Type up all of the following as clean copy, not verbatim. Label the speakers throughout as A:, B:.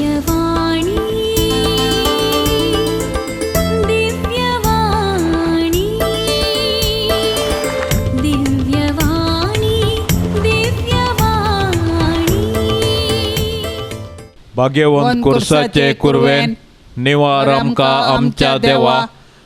A: दिव्यवाणी दिव्यवाणी दिव्यवाणी दिव्यवाणी.
B: भाग्यवंत कुर्साचे कुरवेन निवार आमकां आमच्या देवा,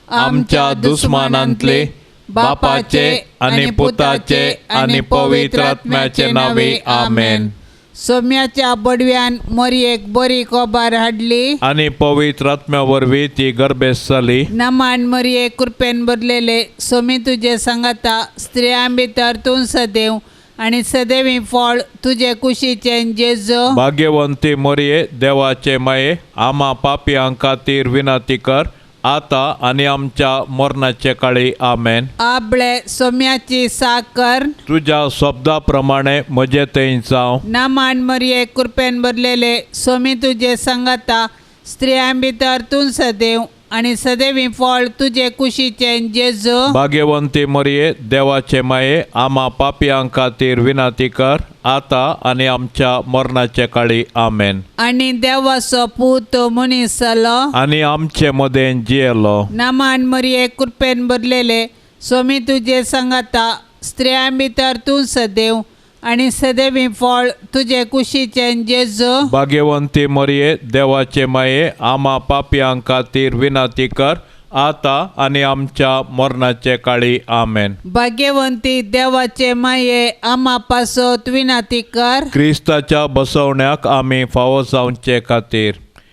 B: आमच्या दुस्मानांतले बापाचे आनी पुताचे आनी पवित्र आत्म्याचे नांवे आमेन.
C: सोम्याच्या बडव्यान मोरयेक बरी कोबार हाडली
B: आनी पवित्र आत्म्या वरवीं ती गर्भेस्त जाली.
C: नमान मोरये, कृपेन भरलेले, सोमी तुजे सांगाता. स्त्रियां भितर तूं सदैव आनी सदैवी फळ तुजे कुशीचें जेजो.
B: भाग्यवंती मोरये, देवाचे माये, आमा पापयां खातीर विनंती कर आता आनी आमच्या मरणाचे काळी आमेन.
C: आबळे सोम्याची साकर
B: तुज्या शब्दा प्रमाणे म्हजे थंय जावं.
C: नमान मरिये, कृपेन भरलेले, सोमी तुजे सांगाता. स्त्रियां भितर तूं सदैव आनी सदैवी फळ तुजे कुशीचें जेजो.
B: भाग्यवंती मोरये, देवाचे माये, आमा पापयां खातीर विनंती कर आता आनी आमच्या मरणाचे काळी आमेन.
C: आनी देवाचो पूत मनीस जालो
B: आनी आमचे मदें जियेलो.
C: नमान मरिये, कृपेन भरलेले, सोमी तुजे सांगाता. स्त्रियां भितर तूं सदैव आनी सदैवी फळ तुजे कुशीचें जेजो.
B: भाग्यवंती मोरये, देवाचे माये, आमा पापयां खातीर विनंती कर आता आनी आमच्या मरणाचे काळी आमेन.
C: भाग्यवंती देवाचे माये, आमा पासत विनंती कर.
B: क्रिस्ताच्या बसवण्याक आमी फावो जावचे खातीर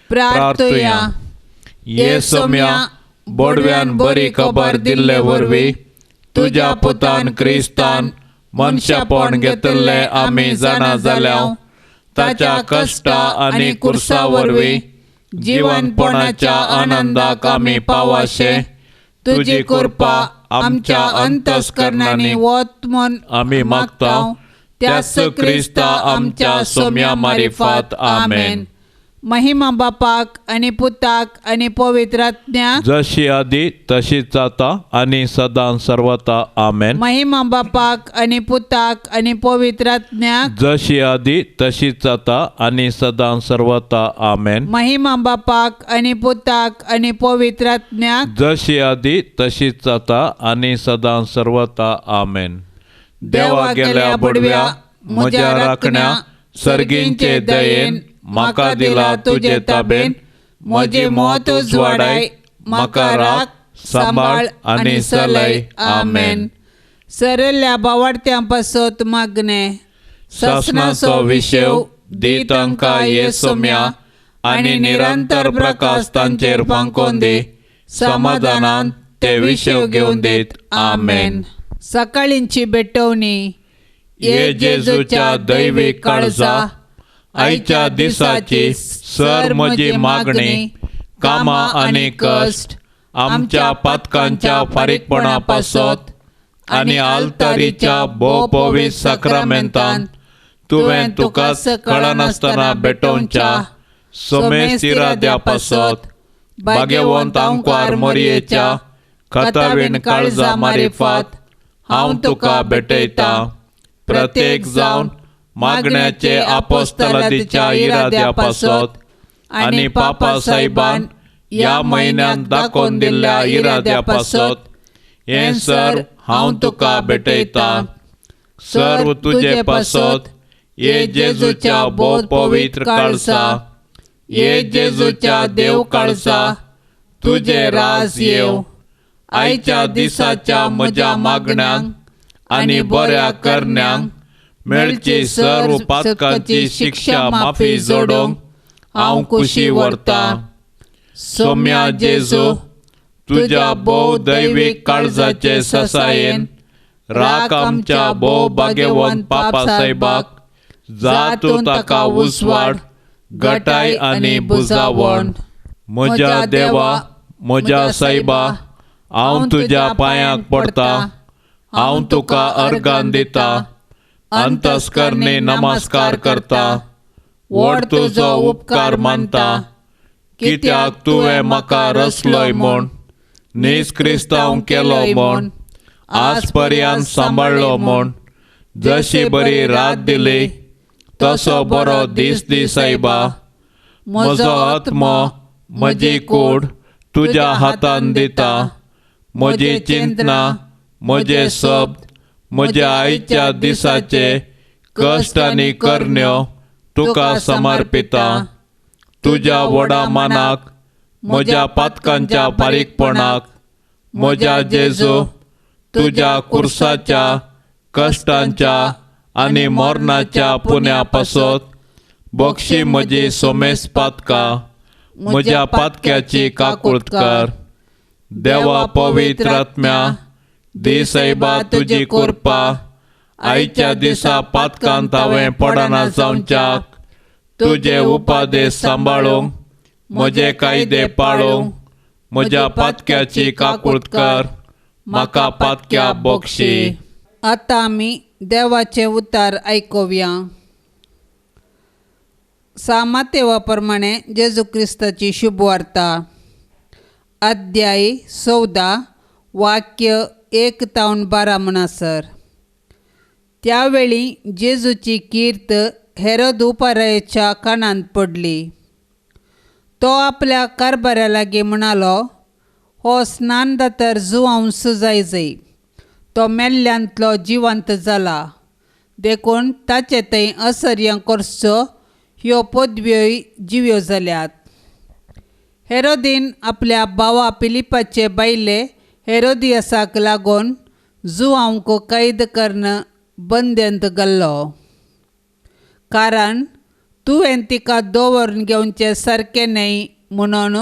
C: प्रार्थुया.
B: ये सोम्या, बोडव्यान बरी खबर दिल्ले वरवीं तुज्या पुतान क्रिस्तान मनशापण घेतिल्लें आमी जाणा जाल्या. ताच्या कश्टा आनी कुर्सा वरवीं जिवनपणाच्या आनंदाक आमी पावाशे तुजी कृपा आमच्या अंतस्करणांनी
C: वत म्हूण
B: आमी मागता. त्याच क्रिस्ता आमच्या सोम्या मारिफात आमेन.
C: महिमा बापाक आनी पुताक आनी पवित्र आत्म्याक,
B: जशी आदी तशीच जाता आनी सदां सर्वता आमेन.
C: महिमा बापाक आनी पुताक आनी पवित्र आत्म्याक,
B: जशी आदी तशीच जाता आनी सदां सर्वता आमेन.
C: महिमा बापाक आनी पुताक आनी पवित्र आत्म्याक,
B: जशी आदी तशीच जाता आनी सदां सर्वता आमेन. देवा गेल्या बडव्या म्हज्या राखण्या, सर्गींचे दयेन म्हाका दिला तुजे ताबेन. म्हजी मौत उजवाडाय, म्हाका राख सांबाळ आनी चलय आमेन.
C: सरल्या बावाडत्यां पासत मागणें.
B: सासणाचो विशेव दी तांकां ये सोम्या आनी निरंतर प्रकाश तांचेर फांकोवन दी. समाधानान ते विशेव घेवन दीत आमेन.
C: सकाळींची भेटवणी.
B: ये जेजूच्या दैवीक काळजा, आयच्या दिसाची सर म्हजी मागणी, कामां आनी कश्ट आमच्या पातकांच्या फारीकपणा पासत आनी आल्तारीच्या भोव पवित्र साक्रामेंतान तुवें तुकाच कळनासतना भेटोवच्या सोमेस्त इराद्या पासत भाग्यवंत आंकवार मोरयेच्या खतावीण काळजा मारिफात हांव तुका भेटयतां. प्रत्येक जावन मागण्याचे आपोस्तलादीच्या इराद्या पासत आनी पापा साहेबान ह्या म्हयन्यांत दाखोवन दिल्ल्या इराद्या पासत हें सर हांव तुका भेटयतां. सर्व तुजे पासत ये जेजूच्या भोव पवित्र काळसा, ये जेजूच्या देव काळसा, तुजें राज येव. आयच्या दिसाच्या म्हज्या मागण्यांक आनी बऱ्या करण्यांक मेळची सर्व पातकांची शिक्षा माफी जोडूंक हांव खुशी व्हरतां. सोम्या जेजू, तुज्या भोव दैवीक काळजाचे ससायेन राख आमच्या भोव भाग्यवंत पापा साहेबाक, जा तूं ताका उजवाड, गटाय आनी बुजावण. म्हज्या देवा, म्हज्या सायबा, हांव तुज्या पांयांक पडटा, हांव तुका अर्गान दिता, अंतस्करणी नमस्कार करता, व्हड तुजो उपकार मानता, कित्याक तुवें म्हाका रचलोय म्हूण, नीज क्रिस्तांव केलो म्हूण, आज पर्यंत सांबाळ्ळो म्हूण, जशी बरी रात दिली तसो बरो दीस दी सायबा. म्हजो आत्मो म्हजी कूड तुज्या हातान दिता. म्हजी चिंतना, म्हजे शब्द, म्हज्या आयच्या दिसाचे कश्ट आनी करण्यो तुका समर्पिता. तुज्या व्हडा मानाक, म्हज्या पातकांच्या बारीकपणाक, म्हज्या जेजू तुज्या कुर्साच्या कश्टांच्या आनी मरणाच्या पुण्या पासत बक्षी म्हजी सोमेस पातकां, म्हज्या पातक्याची काकूळट कर. देवा पवित्र आत्म्या, दी सायबा तुजी कृपा आयच्या दिसा पातकांत हांवें पडना जावच्याक, तुजे उपादेश सांबाळूंक, म्हजे कायदे पाळूंक, म्हज्या पातक्याची काकूळट कर, म्हाका पातक्या बक्षी.
C: आतां आमी देवाचे उतार आयकुया. सामातेवा प्रमाणे जेजू क्रिस्ताची शुभवार्ता, अध्याय 14, वाक्य 1 तावन 12 म्हणसर. त्यावेळी जेजूची कीर्त हेरोद उपारायाच्या कानांत पडली. तो आपल्या कारभाऱ्या लागीं म्हणालो, हो स्नानदातर जुआंव जायजय, तो मेल्ल्यांतलो जिवंत जाला, देखून ताचे थंय असर्य करचो ह्यो पदव्योय जिव्यो जाल्यात. हेरोदीन आपल्या भावा फिलिपाचे बायले हेरोदियासाक लागून जुआंवक कैद करून बंदेंत घाल्लो, कारण तुवें तिका दवरून घेवचें सारकें न्हय म्हणून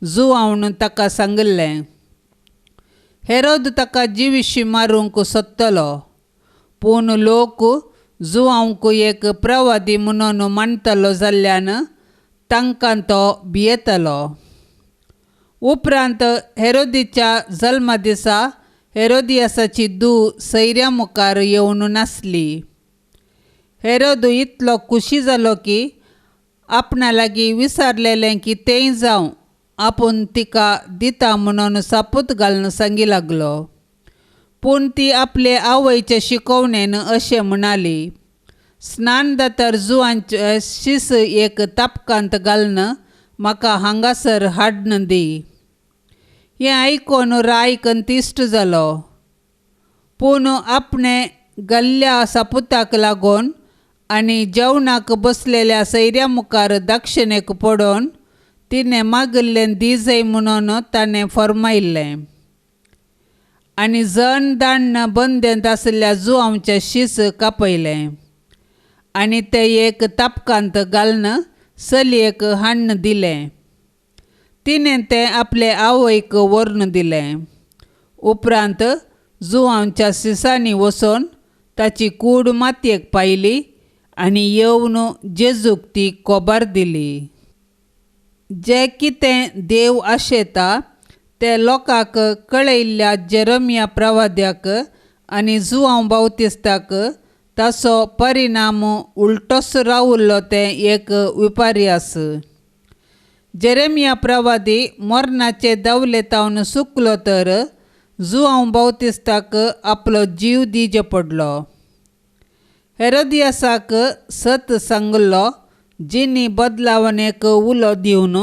C: जुआंवन ताका सांगिल्लें. हेरोद ताका जिविशी मारूंक सोदतलो, पूण लोक जुआंवक एक प्रवादी म्हणून मानतलो जाल्ल्यान तांकां तो भियेतलो. उपरांत हेरोदीच्या जल्मा दिसा हेरोदियासाची धूव सैऱ्या मुखार येवन नासली. हेरोद इतलो खुशी जालो की आपणा लागीं विसारलेलें कितेंय जावं आपूण तिका दिता म्हणून सापूत घालून सांगी लागलो. पूण ती आपले आवयचे शिकवणेन अशें म्हणाली, स्नानदातर जुआंचे शीस एक तापकांत घालून म्हाका हांगासर हाडून दी. हें आयकून राय कंतिश्ट जालो, पूण आपणें घाल्ल्या सापुताक लागून आनी जेवणाक बसलेल्या सैऱ्या मुखार दक्षिणेक पडोवन तिणें मागिल्लें दी जाय म्हणून ताणें फर्मायिल्लें. आनी जण दाण्ण बंदेंत आशिल्ल्या जुआंवचें शीस कापयलें आनी तें एक तापकांत घालून चलयेक हाडून दिलें. तिणें तें आपले आवयक व्हरून दिलें. उपरांत जुआंवच्या शिसांनी वचून ताची कूड मातयेक पायली आनी येवन जेजूक ती कोबार दिली. जें कितें देव आशेता तें लोकांक कळयल्ल्या जेरमिया प्रवाद्याक आनी जुआंव बाउतिस्ताक ताचो परिणाम उलटोच रावल्लो तें एक विपर्यास. जेरेमिया प्रवादी मरणाचे दावले तावन सुकलो तर जुआंव बाउतिस्ताक आपलो जीव दिवचो पडलो. हेरोदियासाक सत सांगिल्लो जिनी बदलावन एक उलो दिवन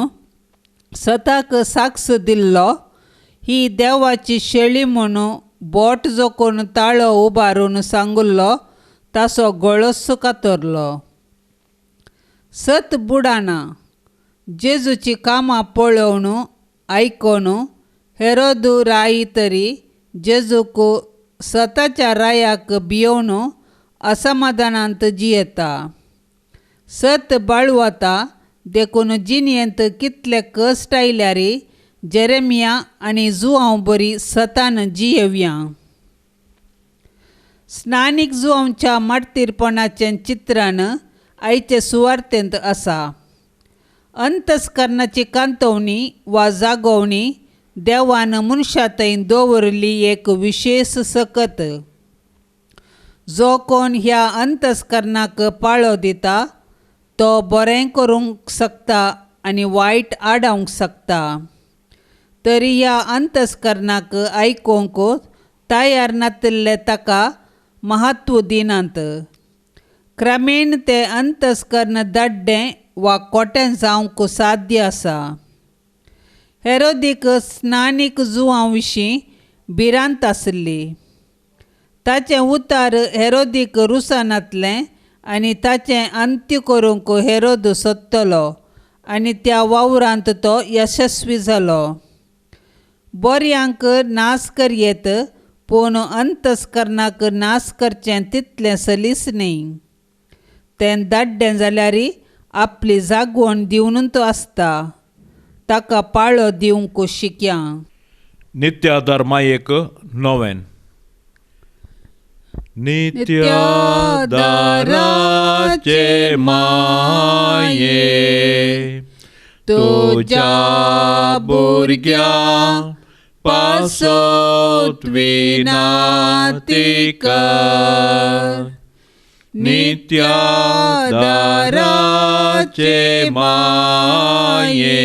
C: सताक साक्ष दिल्लो, ही देवाची शेळी म्हणून बोट जोखून ताळो उबारून सांगिल्लो ताचो गळोच कातरलो. सत बुडाना जेजूची कामां पळोवन आयकून हेरोद राय तरी जेजूक सताच्या रायाक भियोवन असमाधानांत जियेता. सत बाळवता देखून जिणेंत कितले कश्ट आयल्यार जेरेमिया आनी जुआंव बरी सतान जियेवया. स्नानीक जुआंवच्या मार्तीरपणाचें चित्रण आयचे सुवार्तेंत आसा. अंतस्करणाची कांतवणी वा जागोवणी देवान मनशा थंय दवरिल्ली एक विशेश सकत. जो कोण ह्या अंतस्करणाक पाळो दिता तो बरें करूंक शकता आनी वायट आडावंक शकता. तरी ह्या अंतस्करणाक आयकूंक तयार नातिल्ले ताका महत्व दिनात. क्रमेण तें अंतस्कर्ण दाड्डें वा खोटें जावंक साध्य आसा. हेरोदीक स्नानीक जुवां विशीं भिरांत आसली. ताचें उतार हेरोदीक रुसानातलें आनी ताचें अंत्य करूंक हेरोद सोदतलो आनी त्या वावरांत तो यशस्वी जालो. बोरयांक नाश करयेत पूण अंतस्करणाक नाश करचें तितलें सलीस न्ही. तें दाड्डें जाल्यार आपली जागवण दिवनूच आसता. ताका पाळो दिवंक शिकया.
B: नित्याधार मायेक नोवेन. नित्याधाराचे माये तुज्या भुरग्यां पासत विनाती कर. नित्याधाराचे माये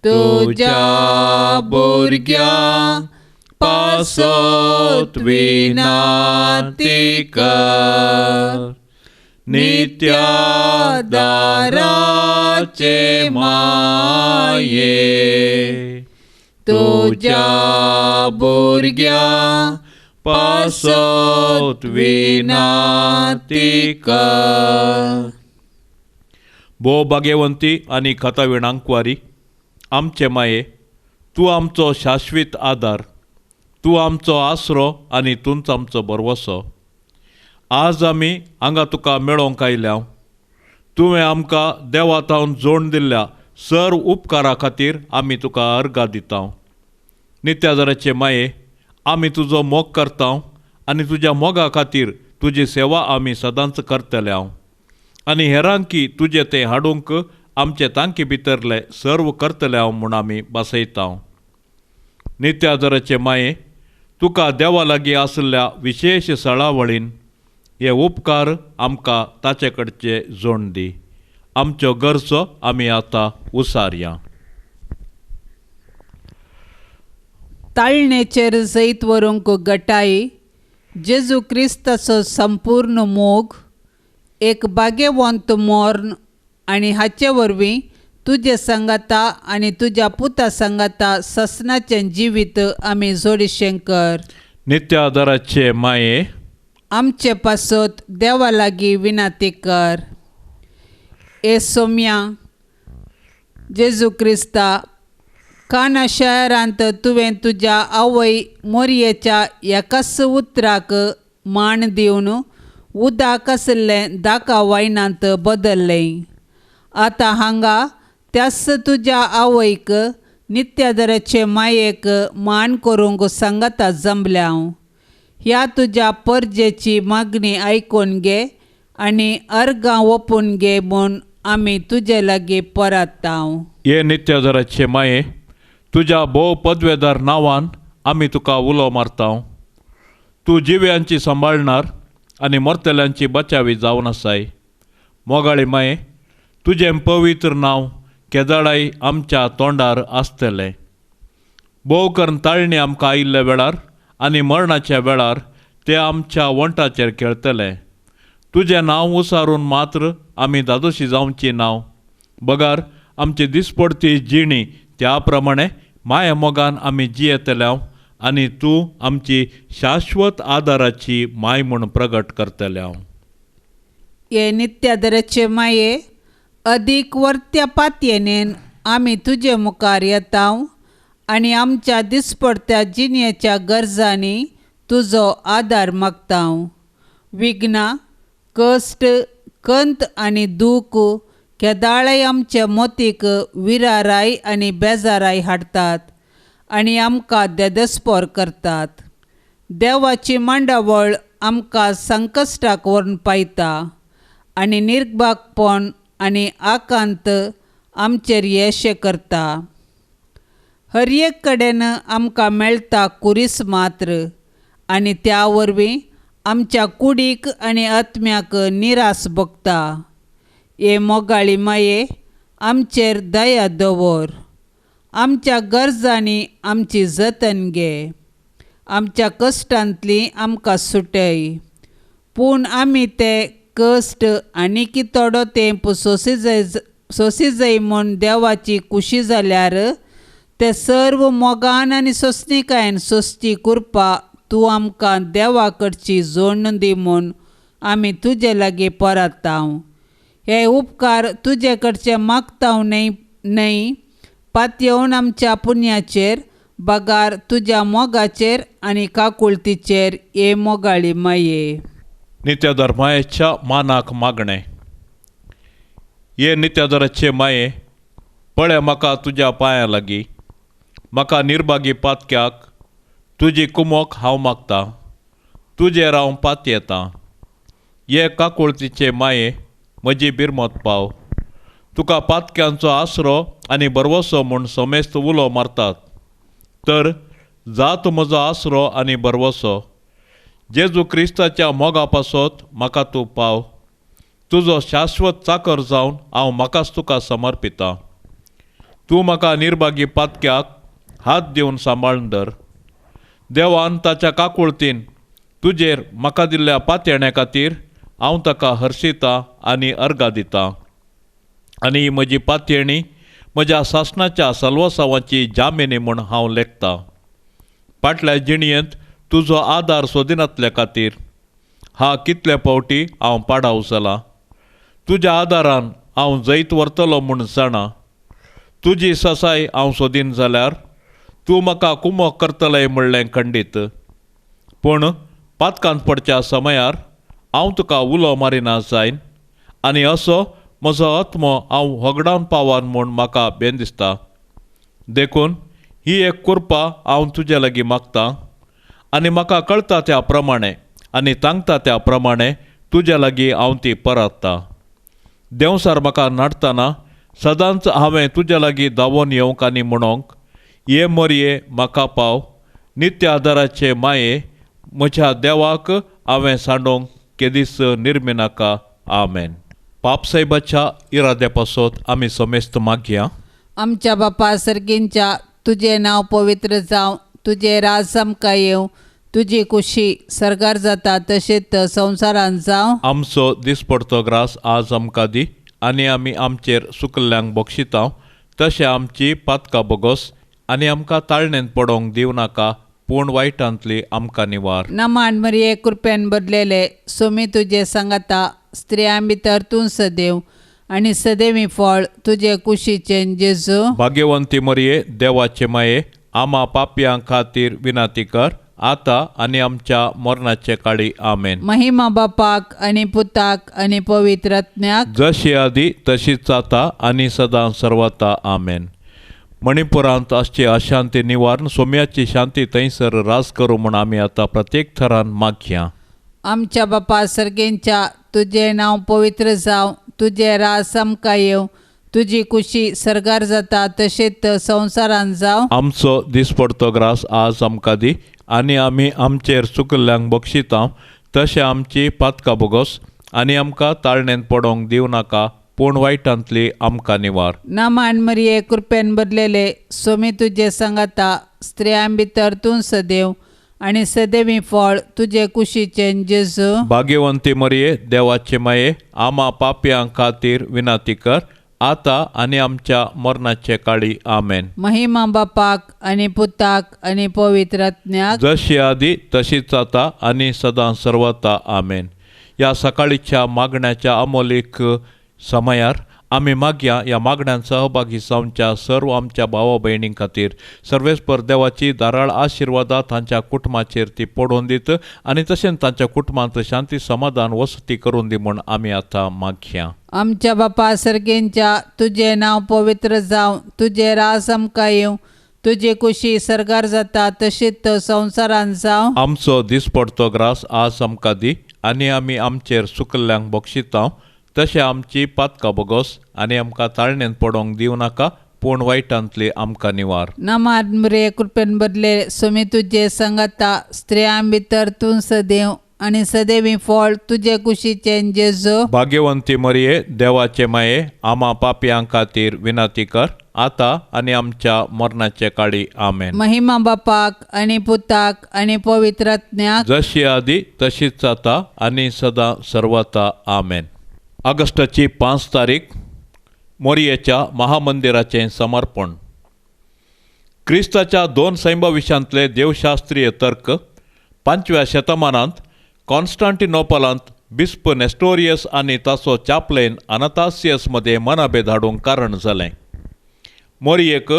B: तुज्या भुरग्यां पासत विनाती कर. नित्याधाराचे माये तुज्या भुरग्यां पासत विनाती कर. भोव भाग्यवंती आनी खताविणांकवारी आमचे माये, तूं आमचो शाश्वीत आदार, तूं आमचो आसरो आनी तूंच आमचो भरवसो. आज आमी हांगा तुका मेळोवंक आयल्या. तुवें आमकां देवा थावन जोड दिल्ल्या सर उपकारा खातीर आमी तुका अर्गां दिता. नित्याधाराचे माये, आमी तुजो मोग करता आनी तुज्या मोगा खातीर तुजी सेवा आमी सदांच करतले आनी हेरांकी तुजें तें हाडूंक आमचे तांकी भितरले सर्व करतले म्हूण आमी बसयता. नित्याधाराचे माये, तुका देवा लागीं आशिल्ल्या विशेश सळावळीन हे उपकार आमकां ताचे कडचे जोड दी. आमच्यो गरजो आमी आतां उसारया.
C: ताळणेचेर जैत व्हरूंक गटाई जेजू क्रिस्ताचो संपूर्ण मोग, एक भाग्यवंत मर्ण आनी हाचे वरवीं तुजे सांगाता आनी तुज्या पुता सांगाता ससनाचें जिवीत आमी जोडिशें कर.
B: नित्याधाराचे माये
C: आमचे पासत देवा लागीं विनाती कर. ए सोम्या जेजू क्रिस्ता, काना शहरांत तुवें तुज्या आवय मोरयेच्या एकाच उतराक मान दिवन उदक आशिल्लें दाका वायनांत बदल्लें. आतां हांगा त्याच तुज्या आवयक नित्याधाराचे मायेक मान करूंक सांगाता जमल्या. ह्या तुज्या परजेची मागणी आयकून घे आनी अर्गां ओपून घे म्हूण आमी तुजे लागीं परत्ता.
B: हे नित्याधाराचे माये, तुज्या भोव पदवेदार नांवान आमी तुका उलो मारता. तूं जिव्यांची सांबाळणार आनी मरतल्यांची बचावी जावन आसाय. मोगाळी माये, तुजें पवित्र नांव केदाळाय आमच्या तोंडार आसतलें. भोव करून ताळणी आमकां आयिल्ल्या वेळार आनी मरणाच्या वेळार ते आमच्या वंटाचेर खेळतले. तुजें नांव उसारून मात्र आमी दादोशी जावची नांव बगर आमची दिसपडती जिणी त्या प्रमाणे माया मोगान आमी जियेतले आनी तूं आमची शाश्वत आदाराची माय म्हूण प्रगट करतले.
C: हे नित्याधाराचे माये, अदीक वर्त्या पातयेनेन आमी तुजे मुखार येता आनी आमच्या दिसपडत्या जिणेच्या गरजांनी तुजो आदार मागता. विघ्नां, कश्ट, कंत आनी दूख केदाळाय आमचे मोतीक विराराय आनी बेजाराय हाडटात आनी आमकां देदेस्पोर करतात. देवाची मांडावळ आमकां संकश्टाक व्हरून पायता आनी निर्भागपण आनी आकांत आमचेर येशें करता. हर एक कडेन आमकां मेळटा कुरीस मात्र आनी त्या वरवीं आमच्या कुडीक आनी आत्म्याक निरास भोगता. हे मोगाळी माये, आमचेर दया दवर. आमच्या गरजांनी आमची जतन घे. आमच्या कश्टांतली आमकां सुटय, पूण आमी ते कश्ट आनीकी थोडो तेंप सोंसी जाय म्हूण देवाची खुशी जाल्यार ते सर्व मोगान आनी सोंसणीकायेन सोंसची कृपा तूं आमकां देवा कडची जोडण दी म्हूण आमी तुजे लागीं परतांव. हे उपकार तुजे कडचे मागतांव न्हय न्हय पातयेवन आमच्या पुण्याचेर बगार तुज्या मोगाचेर आनी काकुळतीचेर हे मोगाळी माये.
B: नित्यादर मायेच्या मानाक मागणें. हे नित्यादराचे माये, पळय म्हाका तुज्या पांयां लागीं, म्हाका निर्भागी पातक्याक तुजी कुमोक हांव मागतां, तुजेर हांव पातयेतां. हे काकुळतीचे माये, म्हजी बिरमत पाव. तुका पातक्यांचो आसरो आनी भरवसो म्हूण समेस्त उलो मारतात, तर जात म्हजो आसरो आनी भरवसो. जेजू क्रिस्ताच्या मोगा पासत म्हाका तूं पाव. तुजो शाश्वत चाकर जावन हांव म्हाकाच तुका समर्पितां. तूं म्हाका निर्भागी पातक्याक हात दिवन सांबाळून धर. देवान ताच्या काकुळतीन तुजेर म्हाका दिल्ल्या पातयेण्या खातीर हांव ताका हर्शितां आनी अर्गां दितां. आनी म्हजी पातयेणी म्हज्या सासणाच्या सलवसांवाची जामिनी म्हूण हांव लेखतां. फाटल्या जिणयेंत तुजो आदार सोदिनातल्या खातीर हा कितले फावटी हांव पाडाव जालां. तुज्या आदारान हांव जैत व्हरतलो म्हूण जाणा. तुजी ससाय हांव सोदीन जाल्यार तूं म्हाका कुमोक करतलें म्हणलें खंडीत. पूण पातकांत पडच्या समयार हांव तुका उलो मारिना जायन आनी असो म्हजो आत्मो हांव होगडावन पावन म्हूण म्हाका बेन दिसता. देखून ही एक कृपा हांव तुजे लागीं मागतां आनी म्हाका कळटा त्या प्रमाणे आनी तांगता त्या प्रमाणे तुजे लागीं हांव ती परतता. देंवसार म्हाका नाडटना सदांच हांवें तुजे लागीं धांवोन येवंक आनी म्हणोंक, ये मोरये म्हाका पाव. नित्य आदाराचे माये, म्हज्या देवाक हांवें सांडोवंक केदीस निर्मिनाका. आमेन. पापसाहेबाच्या इराद्या पासत आमी समेस्त मागया.
C: आमच्या बापा सर्गींच्या, तुजें नांव पवित्र जावं, तुजें राज आमकां येवं, तुजी खुशी सर्गार जाता तशेंच संवसारांत जावं.
B: आमचो दिसपडतो ग्रास आज आमकां दी आनी आमी आमचेर सुकल्ल्यांक बक्षितांव तशें आमची पातकां बोगोस आनी आमकां ताळणेंत पडोवंक दिवं नाका, पूण वायटांतली आमकां निवार.
C: नमान मरिये, कृपेन बदलेले सोमी तुजे सांगाता, स्त्रियां भितर तूं सदैव आनी सदैवी फळ तुजे कुशीचें जेजू.
B: भाग्यवंती मरिये, देवाचे माये, आमा पापयां खातीर विनंती कर आतां आनी आमच्या मरणाचे काळी. आमेन.
C: महिमा बापाक आनी पुताक आनी पवित्र आत्म्याक,
B: जशी आदी तशीच आतां आनी सदां सर्वता. आमेन. मणिपुरांत आसची अशांती निवारण सोम्याची शांती थंयसर राज करूं म्हूण आमी आतां प्रत्येक थरान मागया.
C: आमच्या बापा सर्गेंच्या, तुजें नांव पवित्र जावं, तुजें राज आमकां येवं, तुजी खुशी सर्गार जाता तशेंच संवसारांत जावं.
B: आमचो दिसपडतो ग्रास आज आमकां दी आनी आमी आमचेर चुकल्ल्यांक बक्षितांव तशें आमची पातकां बोगोस आनी आमकां ताळणेंत पडोवंक दिवं नाका, पूण वायटांतली आमकां निवार.
C: नामान मरिये, कृपेन बदलेले सोमी तुजे सांगाता, स्त्रियां भितर तूं सदैव आनी सदैवी फळ तुजे कुशीचें जेजू.
B: भाग्यवंती मरिये, देवाचे माये, आमा पापयां खातीर विनंती कर आतां आनी आमच्या मरणाचे काळी. आमेन.
C: महिमा बापाक आनी पुताक आनी पवित्र आत्म्याक,
B: जशी आदी तशीच आतां आनी सदां सर्वता. आमेन. ह्या सकाळीच्या मागण्याच्या अमोलीक समयार आमी मागया ह्या मागण्यान सहभागी जावच्या सर्व आमच्या भावा भयणीं खातीर सर्वेस्पर देवाची धाराळ आशिर्वादां तांच्या कुटुंबाचेर ती पडोवन दीत आनी तशेंच तांच्या कुटुंबांत शांती समाधान वसती करून दी म्हूण आमी आतां मागया.
C: आमच्या बापा सर्गेंच्या, तुजें नांव पवित्र जावं, तुजें राज आमकां येवं, तुजी खुशी सर्गार जाता तशीच संवसारांत जावं.
B: आमचो दिसपडतो ग्रास आज आमकां दी आनी आमी आमचेर सुकल्ल्यांक बक्षितांव तशें आमची पातकां बोगोस आनी आमकां ताळणेंत पडोवंक दिवं नाका, पूण वायटांतली आमकां निवार.
C: नमान मरिये, कृपेन बदले सोमी तुजे सांगाता, स्त्रियां भितर तूं सदैव आनी सदैवी फळ तुजे कुशीचें जेजू.
B: भाग्यवंती मरिये, देवाचे माये, आमा पापयां खातीर विनंती कर, आतां आनी आमच्या मरणाचे काळी. आमेन.
C: महिमा बापाक आनी पुताक आनी पवित्र आत्म्याक,
B: जशी आदी तशीच जाता आनी सदां सर्वता. आमेन. ऑगस्टाची 5 तारीख, मोरयेच्या महामंदिराचें समर्पण. क्रिस्ताच्या 2 सैंबा विशांतले देवशास्त्रीय तर्क 5व्या शतमानांत कॉन्स्टांटिनोपलांत बिस्प नेस्टोरियस आनी ताचो चॅप्लेन अनातासियस मदें मनाभेद हाडूंक कारण जालें. मोरयेक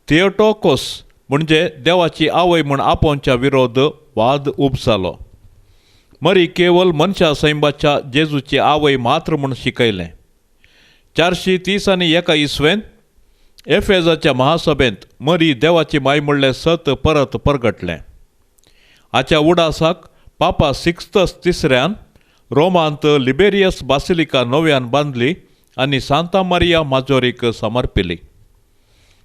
B: थियोटोकोस म्हणजे देवाची आवय म्हूण आपोवच्या विरोध वाद उब जालो. मरी केवल मनशा सैंबाच्या जेजूची आवय मात्र म्हूण शिकयलें. 431 इसवेंत एफेजाच्या महासभेंत मरी देवाची माय म्हणलें सत परत परगटलें. हाच्या उडासाक पापा सिक्स्तस तिसऱ्यान रोमांत लिबेरियस बासिलिका नव्यान बांदली आनी सांता मारिया माजोरीक समर्पिली.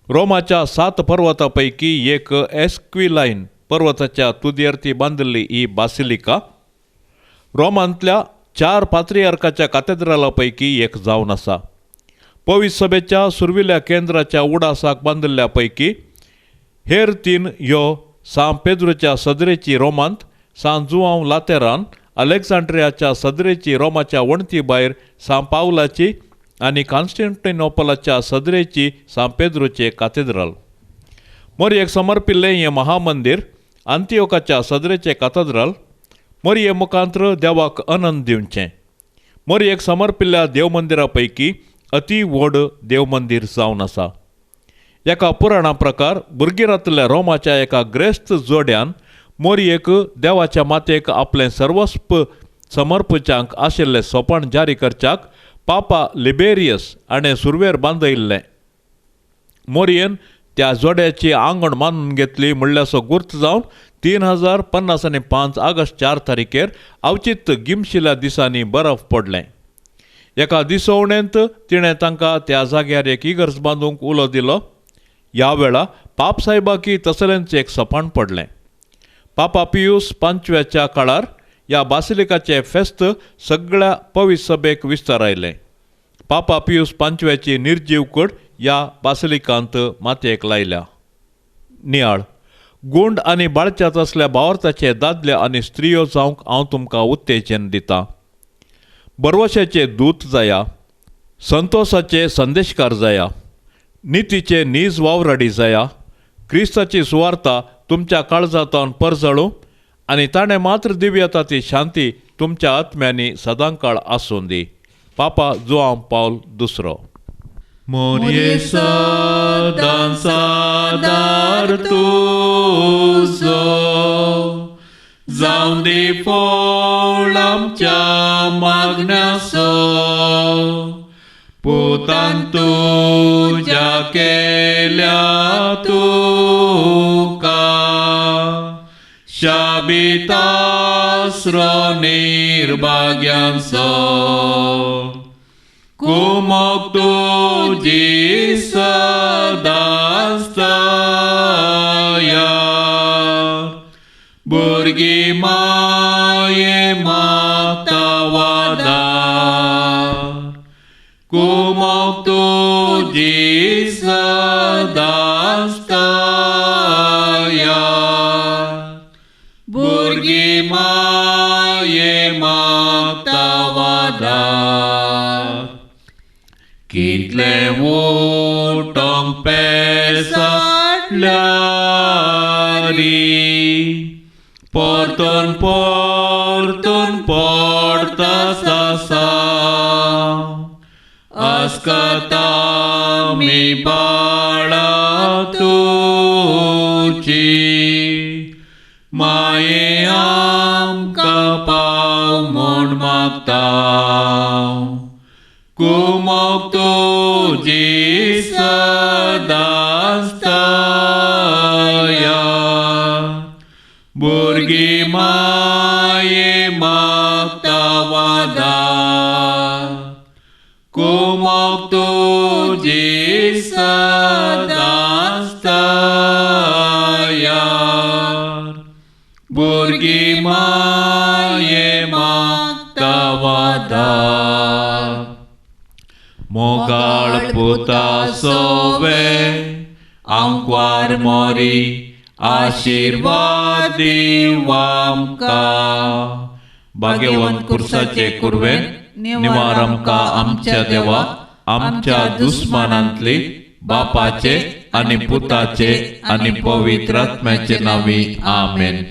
B: रोमाच्या 7 पर्वता पैकी एक एस्क्विलायन पर्वताच्या तुदयेर ती बांदिल्ली ही बासिलिका रोमांतल्या 4 पात्रियार्काच्या कातेद्राला पैकी एक जावन आसा. पवित्र सभेच्या सुर्विल्या केंद्राच्या उडासाक बांदिल्ल्या पैकी हेर 3 ह्यो सांत पेद्रूच्या सदरेची रोमांत, सांत जुआंव लातेरान, अलेक्झांड्रियाच्या सदरेची रोमाच्या वणती भायर सांत पावलाची आनी कॉन्स्टंटिनोपलाच्या सदरेची सांत पेद्रूचे कातेद्राल. मोरयेक समर्पिल्लें हें महामंदीर आंतियोकाच्या सदरेचें कातेद्राल मोरये मुखांत्र देवाक अनंत दिवचें. मोरयेक समर्पिल्ल्या देवमंदिरा पैकी अती व्हड देवमंदीर जावन आसा. एका पुराणा प्रकार बुर्गिरांतल्या रोमाच्या एका ग्रेस्त जोड्यान मोरयेक देवाच्या मातेक आपलें सर्वस्व समर्पच्यांक आशिल्लें सोपाण जारी करच्याक पापा लिबेरियस हाणें सुरवेर बांदयिल्लें. मोरयेन त्या जोड्याची आंगण मानून घेतली म्हणल्याचो गुर्त जावन 3055 ऑगस्ट 4 तारखेर अवचीत गिमशिल्या दिसांनी बरफ पडलें. एका दिसवणेंत तिणें तांकां त्या जाग्यार एक इगर्ज बांदूंक उलो दिलो. ह्या वेळा पापसाहेबाकी तसलेंच एक सपाण पडलें. पापा पियूस 5व्याच्या काळार ह्या बासिलिकाचें फेस्त सगळ्या पवित्र सभेक विस्तारायलें. पापा पियूस 5व्याची निर्जीव कूड ह्या बासिलिकांत मातयेक लायल्या. नियाळ गुंड आनी बाळच्यात असल्या भावार्थाचे दादले आनी स्त्रियो जावंक हांव तुमकां उत्तेजन दितां. बरवशाचे दूत जाया, संतोषाचे संदेशकार जाया, नितीचे नीज वावराडी जाया. क्रिस्ताची सुवार्ता तुमच्या काळजांत परजळूं आनी ताणें मात्र दिवया ती शांती तुमच्या आत्म्यांनी सदांकाळ आसूं दी. पापा जुआंव पावल दुसरो. मोरये सदां सादार तुजो, जावं दी फळ आमच्या मागण्याचो, पुतान तुज्या केल्या तुका शाबितास्रो निर्भाग्यांचो. कुमोक तुजी सदांच तयार, भुरगीं माये मागता वादार. कुमोक तुजी सदांच तयार, भुरगीं माये मागता वादार. कितले उठोंक पेसाटल्यारी, परतून परतून पडता सासा. अस्कता मी बाळा तुजी, माये आमकां पाव म्हूण मागता. कुमोक तुजी सदांच तयार, भुरगीं माये मागता वादार. कुमोक तुजी सदांच तयार, भुरगीं माये मोगाळ पुता सोवे आंकवार मोरी आशिर्वाद दीव आमकां. भाग्यवंत कुर्साचे कुर्वेन निवार आमकां आमच्या देवा आमच्या दुस्मानांतली बापाचे आनी पुताचे आनी पवित्र आत्म्याचे नांवी आमेन.